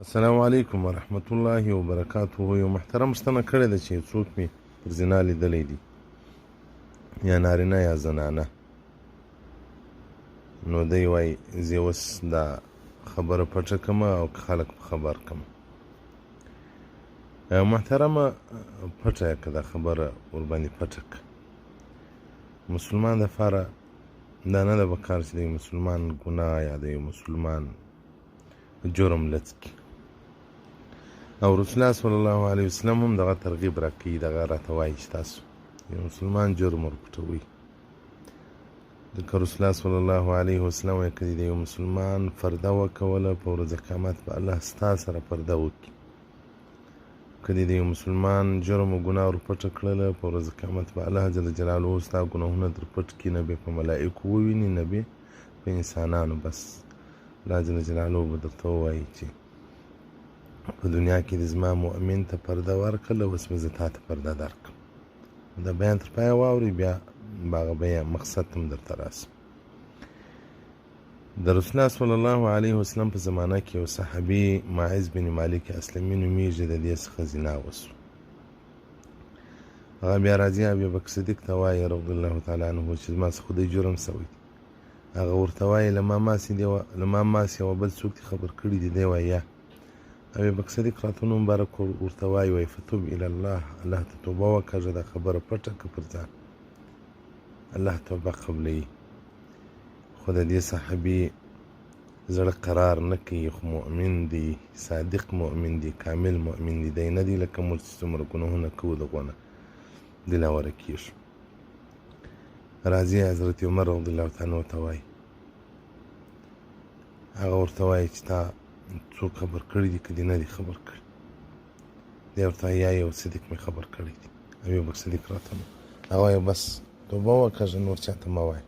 السلام علیکم ورحمت الله وبرکاته. یو محترم پوښتنه کړې ده چې څوک مې پر زنا لیدلی دي، یا نارینه یا زنانه. نو دی وایي زه اوس دا خبره پټه کړم او که خلک په خبر کړم. محترمه، پټه یې که دا خبره ورباندې پټه کړه. مسلمان دپاره دا نه ده په کار چې د یو مسلمان ګناه یا د یو مسلمان جرم لڅ کړي. او رسول الله صلی الله علیه وسلم هم دغه ترغیب راکوي، دغه راته وایي چې تاسو یو مسلمان جرم ورپټوئ. ځکه رسول الله صلی الله علیه وسلم وایي که د یو مسلمان فرده وکوله په ورځ قیامت به الله ستا سره پرده وکړي. که د یو مسلمان جرم او ګناه ورپټه کړله په ورځ قیامت به الله جل جلاله ستا ګناهونه در پټ کړي، نه به په ملائکو وویني نه به په انسانانو. بس الله جل جلاله به درته ووایي چې په دنیا کې د زما مؤمن ته پرده ورکړله، اوس به زه تا ته پرده درکړم. دا بیان تر پایه واورئ، بیا به هغه بیان مقصد هم درته راسم. د رسول الله صلی الله علیه وسلم په زمانه کې یو صحابي ماعز بن مالک اسلمي نومېږي، د دې څخه زنا وسو. هغه بیا راځي ابي بکر صدیق ته وایي رضی الله تعالی عنه چې زما څخه خو دی جرم سوی دی. هغه ورته وایي له ما ماسې یوه بل څوک دې خبر کړي دي؟ دی وایي یا. ابي بکر صدیق راته نوم مبارک ورته وایي، وایي فتوب الی الله، الله ته توبه وکړه، دا خبره پټه کړه پر ځان، الله توبه قبلوي. خو د دې صحابي زړه قرار نه کوي، خو مؤمن دی، صادق مؤمن دی، کامل مؤمن دی، دی نه دی لکه موږ چې څومره ګناهونه کوو دغو نه دی لا ورکېږو. راځي حضرت عمر رضی الله تعالی عنه ته وایي، هغه ورته وایي چې تا څوک خبر کړي دي که دې نه دي خبر کړي؟ دی ورته وایي یا یو صدیق مې خبر کړی دی، ابي بکر صدیق راته نو. هغه وایي بس توبه وکړه، نور چا ته مه وایه.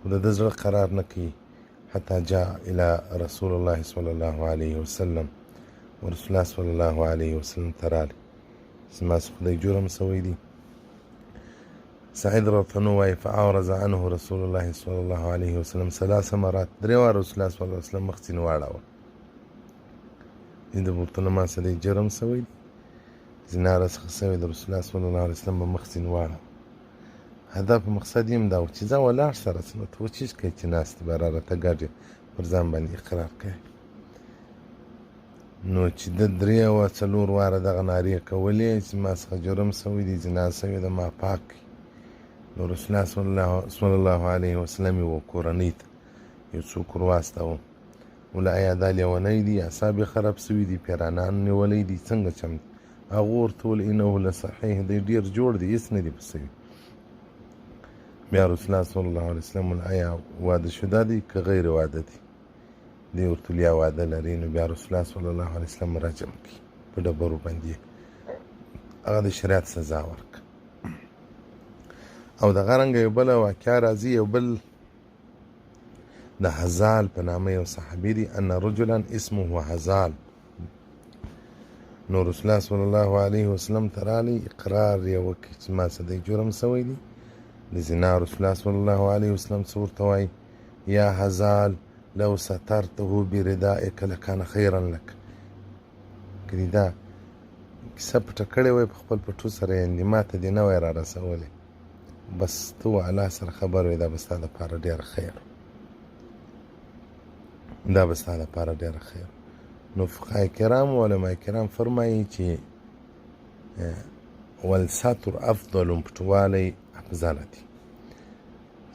خو د ده زړه قرار نه کوي. حتی جاء الى رسول الله صلی الله علیه وسلم، ورسول الله صلی الله علیه وسلم ته راغی، زما څخه خدای جرم سوی دی. سعید رضی الله وایي فاعرض عنه رسول الله صلی الله علیه وسلم ثلاث مرات، درې واره رسول الله صلی الله علیه وسلم مخ ځینې واړاوه. د ورته له ما سره جرم سوی دی، زنا راڅخه سوی د رسول الله صلی الله علیه وسلم به مخ ځینې واړاوه. هدف مقصد یې هم دا و چې ځه ولاړ سره څه نو ته وچیش کوې چې ناست به را راته ګډ پر ځان باندې اقرار کوې. نو چې ده درې او څلور واره دغه نارې کولې چې ما څخه جرم سوی دی، زنا سوې ده، ما پاک کړي. نو رسول الله صلی الله علیه وسلم یې و کورنۍ ته یو څوک ور واستاوه، وله ایا دا لیونی دی، اعصاب یې خراب سوي دي، پیرانان نیولی دي، څنګه چم دی؟ هغو ورته وویل انه لصحیح، دی ډېر جوړ دی، هېڅ نه دی په سوي. بیا رسول الله صلی الله علیه وسلم وویل ایا واده شده دی که غیر واده دی؟ دی ورته ویل یا واده لري. نو بیا رسول الله صلی الله علیه وسلم رجم کړي په ډبرو باندې، هغه د شریعت سزا ورکړه. او دغه رنګه یو بله واقعه راځي، یو بل د هزال په نامه یو صحابي دی، ان رجلا اسمه هزال. نو رسول الله صلی الله علیه وسلم ته راغلی، اقرار یې وکړ چې ما څه دی جرم سوی دی د زنا. رسول الله صلی الله علیه وسلم څه ورته وایي؟ یا هزال لو سترته بردائک لکان خیرا لک. که دې دا کیسه پټه کړې وای په خپل پټو سره، یعنې ما ته دې نه وای را رسولې، بس ته و الله سره خبر وې، دا به ستا دپاره ډېر خیر، دا به ستا دپاره ډېر خیر. نو فقهای کرام و علماء کرام فرمایي چې والستر افضل، پټوالی افضل دی.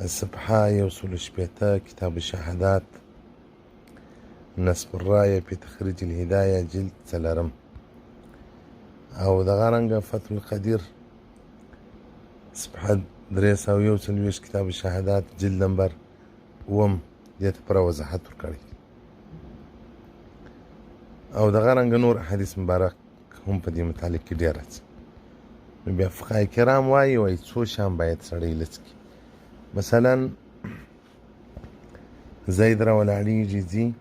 الصفحه 160، کتاب الشهادات، نصب الرايه في تخريج الهدايه، جلد 4. او دغه رنګه فتح القدیر، صفحه 341، کتاب الشهادات، جلد نمبر 7، دې ته پوره وضاحت ورکړی. او دغه رنګه نور احادیث مبارک هم په دې متعلق کې ډېر راځي. نو بیا فقهای کرام وایي، وایي څو شیان باید سړی لڅ کړي. مثلا زید را ولاړېږي، ځي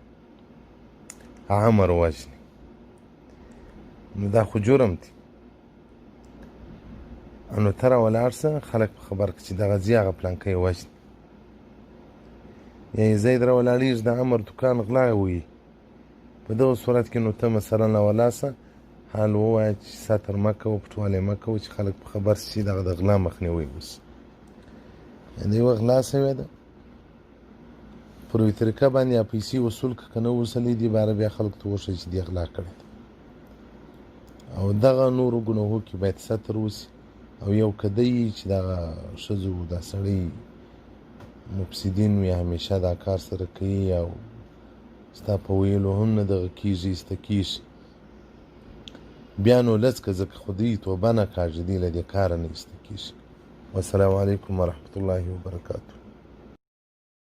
عمر وژني، نو دا خو جرم دی. نو ته را ولاړ سه، خلک په خبر کړه چې دغه ځي هغه پلانکی وژني. یا یې زید را ولاړېږي، د عمر دوکان غلا وي، په دغه صورت کې نو ته مثلا اولا سه حال ووایه چې ستر مه کوه، پټوالی مه کوه چې خلک په خبر سي چې دغه د غلا مخنیوی وسي. د یوه غلا سوې ده، پر یوه طریقه باندې یا پیسې وصول که که نه وصلې، دې باره بیا خلکو ته وښیي چې دې غلا کړې ده. او دغه نورو ګناهو کې باید ستر وسي. او یو که دی چې دغه ښځو دا سړی مفسدین وي، همیشه دا کار سره کوي او ستا په ویلو هم نه دغه کېږي، ایسته کېږي، بیا نو لڅ که، ځکه خو دوی توبه نه کاږي، دوی له دې کاره نه ایسته کېږي. والسلام علیکم ورحمة الله وبرکاته.